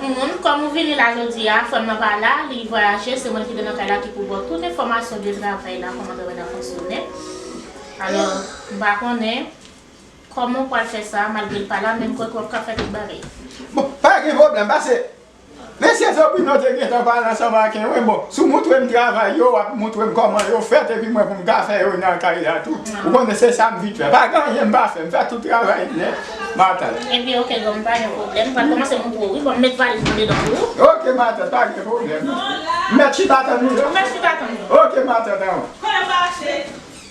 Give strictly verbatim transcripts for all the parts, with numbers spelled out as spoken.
Moun, kòm ou vini la jodi a, frè m nan pa la, li vwayaje, se mwen ki te nan kay la ki pou ba w tout enfòmasyon de travay la, kòman travay la fonksyone. Alò, m pa konnen kòman w pral fè sa, malgre l pa la, men m kwè ke w ap ka fè tout bagay. Bon, pa gen pwoblèm, pase mesye Zobino te gentan pale ansanm ak mwen, bon, si w montre m travay yo, w ap montre m kòman yo fèt, epi mwen pou m ka fè yo nan kay la tou. Ou konnen se sa m vin fè. Pa gen anyen m pa fè, m fè tout travay nèt, matant. Ebyen, oke, granmoun, pa gen pwoblèm. M pral kòmanse montre w, wi. Bon, m met valiz mwen dedan pou ou. Oke, matant, pa gen pwoblèm. M mèt chita tann ou la? M mèt chita tann ou. Oke, matant, an.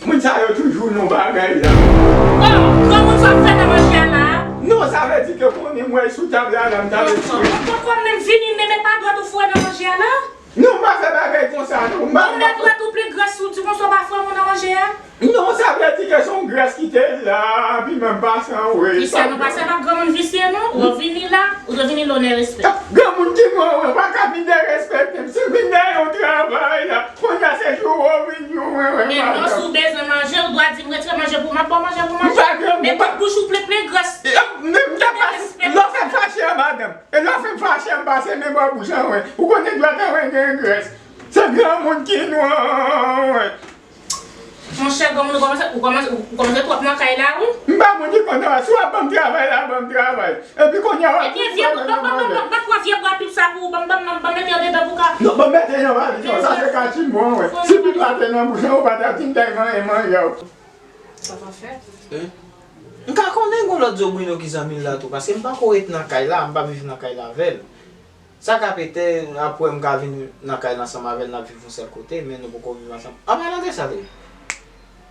Moun sa yo toujou nan bagay la. Oh, granmoun, sa w ap fè nan manje a la? Non, sa vle di ke konnen m wè sou tab la, la, m ta vle di. Ou poko menm vini, men, men pa dwèt ou foure nan manje a la? Non, m pa fè bagay konsa, non. M pa, m pa. Ou met dwèt ou pli grès sou di konsa w pa foure moun nan manje a? Non, sa vle di ke se yon grès ki te la, epi menm pase anwe. Kisa nou pase avèk granmoun visye, non? Ou vini la, ou dwe vini lonnè respè. Granmoun ki mwen, ou pa ka vin derespekte m. Si m vin dèyè yon travay la, kounye a se jou ou vin jou mwen, mwen. Men non, si w bezwen manje, ou dwa di m retire manje pou m, m ap ba w manje pou manje. Men tout bouch ou plen, plen grès. M, m, m ta pase, lè w fè m fache a, madanm. E lè w fè m fache a, m pase men bò bouch an, wen. Ou konnen dwèt an, wen, gen grès. Se granmoun ki nou an, wen. Monchè, granmoun, ou kòmanse, ou kòmanse, ou kòmanse twòp nan kay la, wi. M pa moun ki kontan, si w ap ban m travay la, ban m travay. Epi kounye a, w ap... Ebyen, vye, ban, ban, ban, ban, ban twa vye bwa pip sa pou ou, ban, ban, ban, ban mete yo dedan pou ka. Non, ban mete nan valiz, non, sa se kachim bon, wi. Si pip la te nan bouch an, ou pa ta di m ta manyen manje w. Sa pa fèt. M ka konnen gon lòt Zobino ki zanmi l la tou, paske m pako ret nan kay la, m pa viv nan kay la avè l. Sa ka pete, apre m ka vin nan kay la ansanm avè l, n ap viv yon sèl kote, men nou poko viv ansanm. An palan de sa, tou,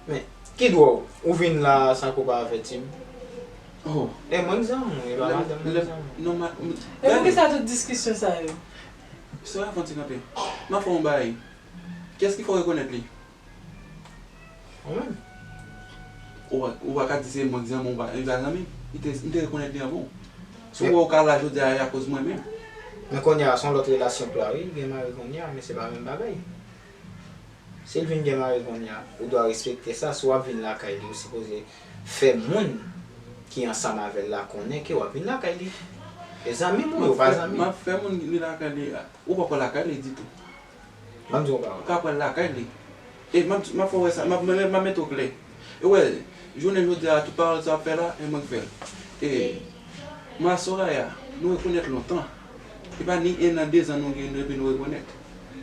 men, ki dwòl, ou vin la san ke w pa avèti m? Oh. E mwen k zanmi w, e pa madanm mwen k zanmi w. Non, ma, m, e poukisa tout diskisyon sa yo? Soraya, fè yon ti kanpe. M ap fè yon bagay. Kiyès ki fè w rekonèt li? Ou menm. Ou, ou pa ka di se mwen ki zanmi w, ou pa, li pa zanmi m. Li te, m te rekonèt li anvan w. Si w wè w ka la jodi a, e akoz mwen menm. Men kounye a, se yon lòt relasyon k la, wi. Li gen mari kounye a, men se pa menm bagay. Si l vin gen mari kounye a, ou dwa respekte sa. Si w ap vin lakay li, ou sipoze fè moun ki ansanm avè l la konnen ke w ap vin lakay li. E zanmi m ou ye, ou pa zanmi m. M ap fè moun vin lakay li, ou poko lakay li ditou. Ban m di w yon pawòl. Ou ka pran l lakay li. E m ap, m ap fè w wè sa, m ap, m ap, m ap mete w klè. E w wè, jounen jodi a, tout pawòl sa w ap fè la, e mwen k fè l. E mwen ak Soraya, nou rekonèt lontan. E pa ni en an, de zan nou gen depi nou rekonèt.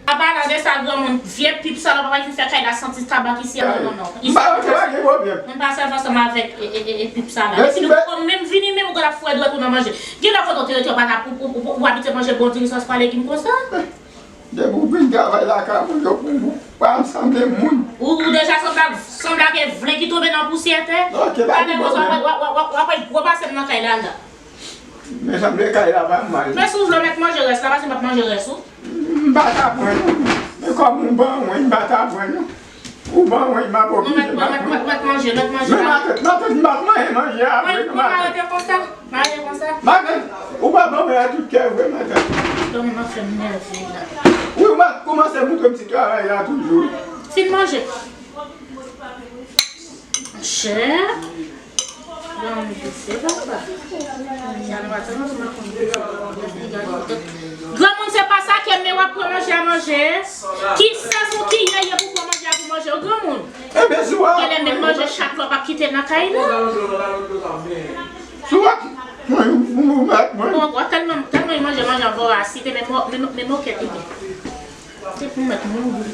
An palan de sa, granmoun, vye pip sa la, papa ki fè kay la santi tabak isi a, non, non, non. M pa, pa gen pwoblèm. Moun pa sèvi ansanm avèk, e, e, e, e pip sa la. Epi nou poko menm vini, menm ou konn ap foure dwèt ou nan manje. Gen lè kote w te rete, ou pa t ap, ou, ou, ou, ou abitye manje bon diri sòs pa legim konsa. Depi w vin travay lakay moun yo pou, pou pa sanble moun. Ou, ou deja sanble ak, sanble ak vle ki tonbe nan pousyè tè. Ok, pa gen pwoblèm. W ap, w ap, w ap, w ap gwo pase m nan kay la la. Men sanble kay la pa mal. Men si w vle w mèt manje rès la, paske m p ap manje rès ou. M pa ta pran non. Men kòm ou ban mwen, m pa ta pran non. Ou ban mwen, m ap oblije. Mèt, mèt, mèt, mèt manje, mèt manje. Men matant, matant, m ap manje, manje a vre non, matant. Mwen arete konsa. Maye konsa. Matant, ou pa ban mwen a tout kè vre, matant. Donk, m ap fè m nève la. Wi, ou pa kòmanse montre m ti travay la toujou. Fin manje. Monchè. Granmoun, se pa sa. Granmoun, se pa sa ke men w ap pran manje a manje. Ki sèz ou ki yè ye pou pran manje a pou manje, granmoun. Ebyen, si w a... Genlè menm manje chat la w ap kite nan kay la. Si w a... Mwen, mwen, mwen, mwen. Bon, w tèlman, tèlman manje, manje an vorasite, men mo-, men, men mokèt li gen. Se pou mèt moun.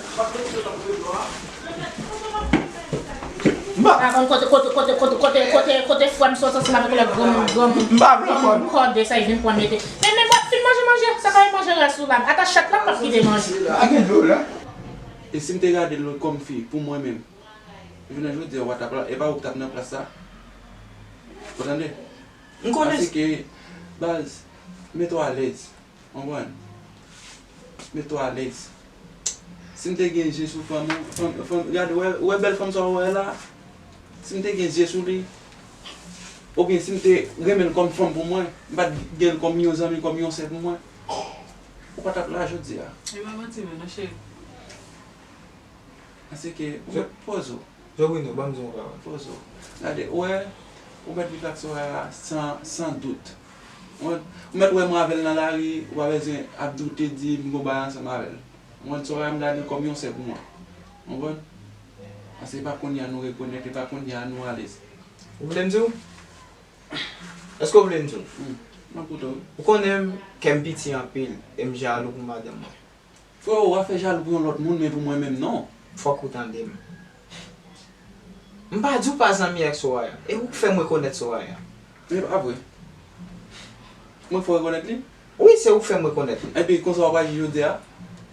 M pa... Pa konn kote, kote, kote, kote, kote, kote, kote frè m soti ansanm avèk lòt granmoun, granmoun. M pa vle konn. Kòde sa, li vin pran mete. Men, men, bon, fin manje, manje. Sa ka manje rès ou la. Ata chat la, m p ap kite manje. Pa gen dlo la. E si m te gade l kòm fi, pou mwen menm, jounen jodi a, w a t ap la, e pa ou k t ap nan plas sa. Ou tande? M konnen. Paske, baz, mete w alèz. Konprann? Mete w alèz. Si m te gen je sou fanm ou, fanm, fanm, gade, ou wè, ou wè bèl fanm sa ou wè la? Si m te gen je sou li, oubyen si m te renmen l kòm fanm pou mwen, m pa t gen l kòm yon zanmi, kòm yon sè pou mwen, ou pa t ap la jodi a. E pa manti vre non, cheri. Paske, ou mèt poze w. Jovino, ban m di w yon pawòl. Poze w. Gade, ou wè, ou mèt viv ak Soraya san, san dout. Ou mèt wè mwen avè l nan lari, ou pa bezwen ap doute di m gon bagay ansanm avè l. Ou konprann? Soraya m gade l kòm yon sè pou mwen. Ou konprann? Paske e pa kounye a nou rekonèt, e pa kounye a nou alèz. Ou vle m di w? Èske w vle m di w? Hmm. M ap koute w. Ou konnen m, kè m piti anpil, e m jalou pou madanm mwen. Freo, w ap fè jalou pou yon lòt moun, men pou mwen menm, non. Fòk ou tande m. M pa di w pa zanmi ak Soraya. E ou k fè m rekonèt Soraya. Men pa vre. Mwen k fè w rekonèt li? Wi, se ou k fè m rekonèt li. Epi konsa w ap aji jodi a?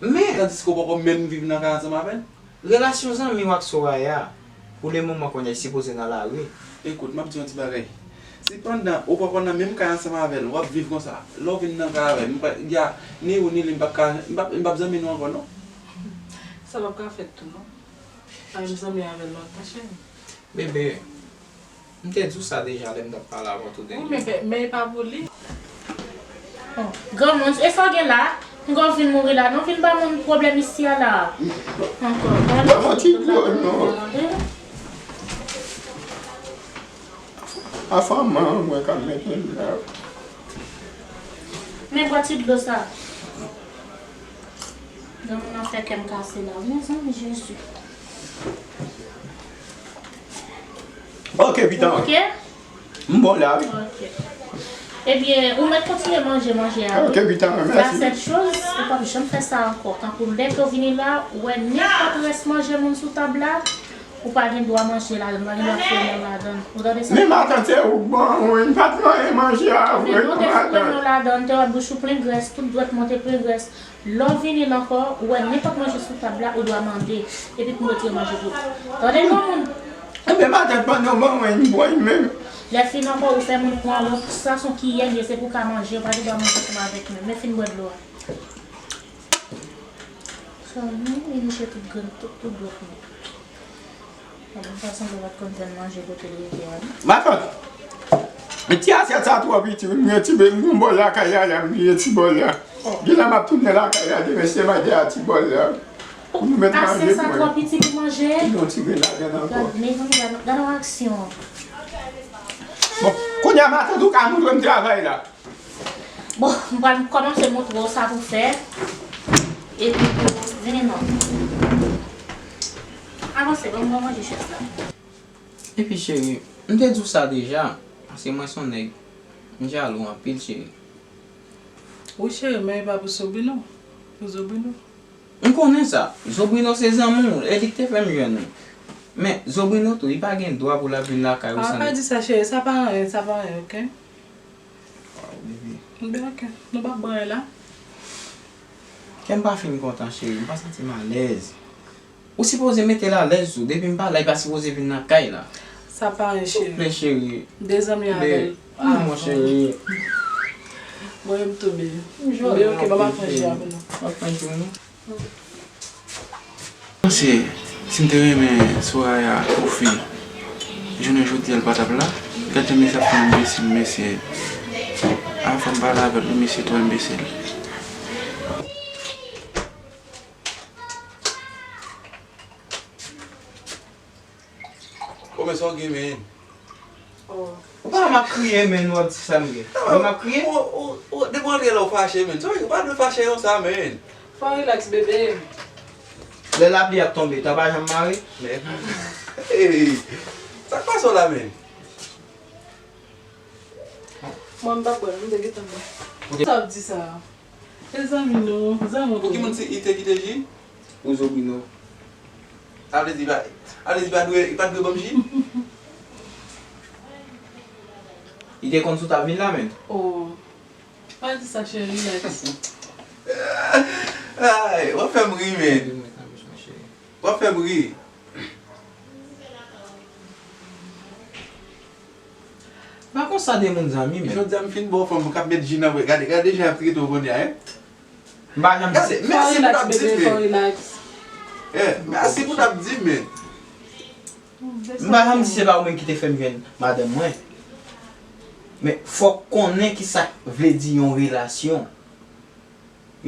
Men tandiske w poko menm viv nan kay ansanm avè l? Relasyon zanmi w ak Soraya, pou le moman kounye a, li sipoze nan lari. Ekout, m ap di w yon ti bagay. Si pandan ou poko nan menm kay ansanm avè l, w ap viv konsa, lè w vin nan kay avè l, m pa, ya, ni ou ni li, m p ap ka, m p ap, m p ap zanmi nou ankò, non. Sa p ap ka fèt tou, non. Pa menm zanmi avè l lontan, cheri. Bebe, m te di w sa deja lè m t ap pale avè w tou dènye. Wi, men, men e pa pou li. Bon, granmoun, e sa w gen la? Piga w vin mouri la, non, vin ba moun pwoblèm isi a la. Ankò. Ban m yon ti dlo, non. A fanm an, mwen ka mete l la. Men bwè ti dlo sa. Granmoun nan fè kè m kase la. Mezanmi, Jezi. Ok, pita. Ok? M bon la, wi. Ok. Ebyen, ou mèt kontinye manje manje a, wi. Ok, pita, mèsi. Fè sèt choz, ou p ap janm fè sa ankò. Tankou lè ke w vini la, ou wè nenpòt rès manje moun sou tab la, ou pa gen dwa manje ladan l, ou pa gen dwa foure men w ladan l. Ou tande sa? Men matant, se ou k ban mwen, m pa t manyen manje a vre, non, matant. Ou te foure men w ladan l, te wè bouch ou plen grès, tout dwèt mwen te plen grès. Lè w vini la ankò, ou wè nenpòt manje sou tab la, ou dwa mande, epi pou m retire manje pou ou. Tande granmoun? Ebyen, matant, pandan w ban mwen, m pran menm. Lè fini ankò, ou fè moun pran wont, sa se yon kiyè l ye, se pou w ka manje, ou pa gen dwa manje ansanm avèk menm. Men fin bwè dlo a. Sa, nou, li niche tout grenn, tout, tout dwèt mwen. Bon, sa sanble w pa t konn jwenn manje kote l rete a, non? Matant, ti asyèt sa twò piti, wi, m gen ti bè, m gen yon bòl lakay la, la, m bliye ti bòl la. Genlè m ap tounen lakay la demen, se mande a ti bòl la. Pou nou mèt manje pou mwen. Asyèt sa twò piti pou manje? Yon ti grenn ladann ankò. Gad, mezanmi, gad, gad yon aksyon. Bon, kounye a, matant, ou ka montre m travay la. Bon, m pral kòmanse montre w sa pou fè. Epi pou vini non. Avanse, ban m manje chèz la. Epi cheri, m te di w sa deja, paske mwen se yon nèg, m jalou anpil, cheri. Wi, cheri, men e pa pou Zobino. Pou Zobino. M konnen sa. Zobino se zanmi w, e li k te fè m jwenn ou. Men, Zobino tou, li pa gen dwa pou l ap vin lakay ou san. A, pa di sa, cheri, sa pa anyen, sa pa anyen, oke? Waw, bebe. Ebyen, oke. Nou p ap bwè la. Kè m pa fin kontan, cheri. M pa santi m alèz. Ou sipoze mete l alèz tou. Depi m pa la, li pa sipoze vin nan kay la. Sa pa anyen, cheri. Souple, cheri. De zanmi avè l. Ah, mon cheri. Mwen menm tou, bebe. Bebe, oke, ban m al pran ji a pou nou. W ap pran ji w, non? Panse, si m te renmen Soraya pou fi, jounen jodi a l pa t ap la. Gad jan mesye ap fè enbesil, mesye. A, fò m pale avè l, wi, mesye twò enbesil. Kòman sa w gen, men? Oh. Ou pa wè m ap kriye, men, w ap di sa m gen. Ou wè m ap kriye? Ou, ou, ou, depi w antre la, ou fache, men. Sa w, ou pa dwe fache konsa, men. Fò w rilaks, bebe. Lè lapli ap tonbe, tan pa janm mare. Men, ey, sa k pase w la, men? Mwen, m pa kwè, m te gentan bwè. Sa w ap di sa a? E zanmi nou, zanmi nou. Pou ki moun si li te kite ji? Pou Zobino. Sa vle di, pa, sa vle di, pa dwe, li pa t dwe ban m ji? Li te konn si w t ap vin la, men. Oh. Pa di sa, cheri, relax. Ay, w ap fè m ri, men. W ap fè m ri. Pa konsa de moun zanmi, men. Jodi a m fin ba w fanm k ap met ji nan bwè. Gade, gade jan y ap trete w kounye a, en. M pa janm di se, mèsi pou t ap di, men. Eh, mèsi pou t ap di, men. M pa janm di se pa ou menm ki te fè m jwenn madanm mwen. Men fòk konnen kisa vle di yon relasyon.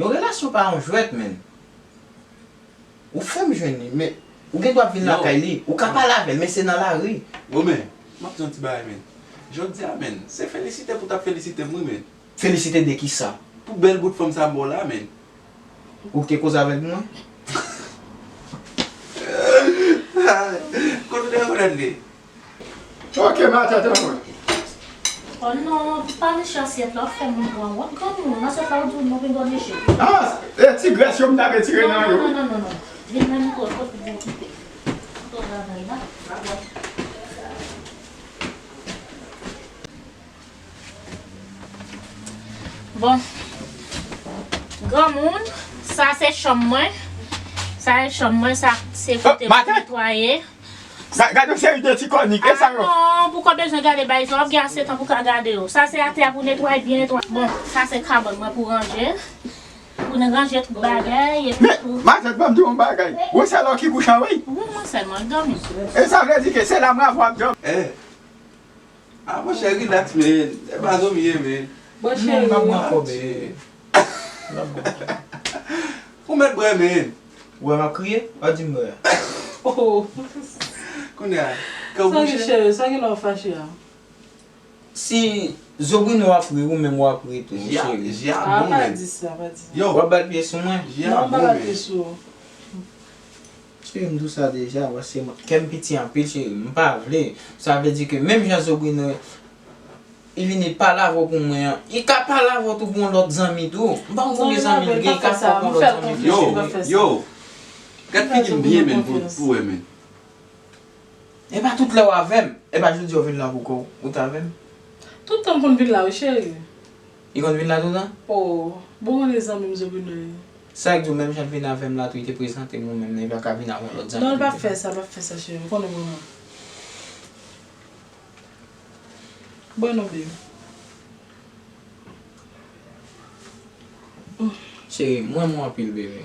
Yon relasyon pa yon jwèt, men. Ou fè m jwenn li, men ou gen dwa vin lakay li, ou ka pale avè l, men se nan lari. Bon, men, m ap di yon ti bagay, men. Jodi a, men, se felisite pou w t ap felisite m, wi, men. Felisite de kisa? Pou bèl bout fanm sa m ba w la, menn. Ou ki te koze avèk mwen? Kote w te rekonèt li? Ok, matant an mwen. Oh non, pa leche asyèt la, w ap fè moun pran wont, granmoun. Asyèt la, ou di w non, pinga w leche. Ah, e ti grès yo m t ap retire nan yo. Non, non, non, non, non. Vin nan mikwo, kot pou w okipe. Kot travay la. Bon. Granmoun, sa se chanm mwen. Sa se chanm mwen, sa se kote pou netwaye. Ga-, gade yon seri de ti kònik, e sa yo? Ah non, pou w bezwen gade bagay sa, w ap gen ase tan pou w ka gade yo. Sa se atè a pou netwaye, byen netwaye. Bon, sa se kabann mwen pou ranje. Pou n ranje tout bagay, epi pou... Men, matant, ban m di w yon bagay. Ou se lè ki kouche an, wi. Wi, mwen sèlman, l dòmi. E sa vle di ke se la m ap dòmi. Eh. Ah, monchè, relax, man. E pa zanmi ye, man. Bon, cheri. Non, m p ap bwè ankò, bebe. M p ap bwè ankò. Ou mèt bwè, man. Ou wè m ap kriye? W ap di m bwè. Oh. Kounye a, kè w bouche? Sa gen, cheri, sa gen lè w fache a? Si Zo Bruno ap ri, ou menm w ap ri tou, cheri. Je a bon, man. Ah, pa di sa, pa di sa. Yo. W ap bat pye sou mwen? Je a bon, man. Non, m pa bat pye sou ou. Cheri, m di w sa deja, paske mwen, kè m piti anpil, cheri, m pa vle. Sa vle di ke menm jan Zo Bruno, li vini pale avè w pou mwen an, li ka pale avè w tou pou yon lòt zanmi tou. M pa konn konbyen zanmi li gen, li ka fè w pou yon lòt zanmi tou, cheri. Yo, yo, gad figi m byen, man, pou, pou wè, man. E pa tout lè w avè m. E pa jodi a w vin la pou kò w, ou t avè m. Tout tan m konn vin la, wi, cheri. Li konn vin la tout tan? Oh, bon, konnen zanmi m Zo Bruno ye. Sa k di w menm jan l vin avè m la tou, li te prezante m ou menm, li pa ka vin avè yon lòt zanmi. Non, l p ap fè sa, l p ap fè sa, cheri. Ou konnen mwen. Bwè non, baby. Cheri, m renmen w anpil, baby.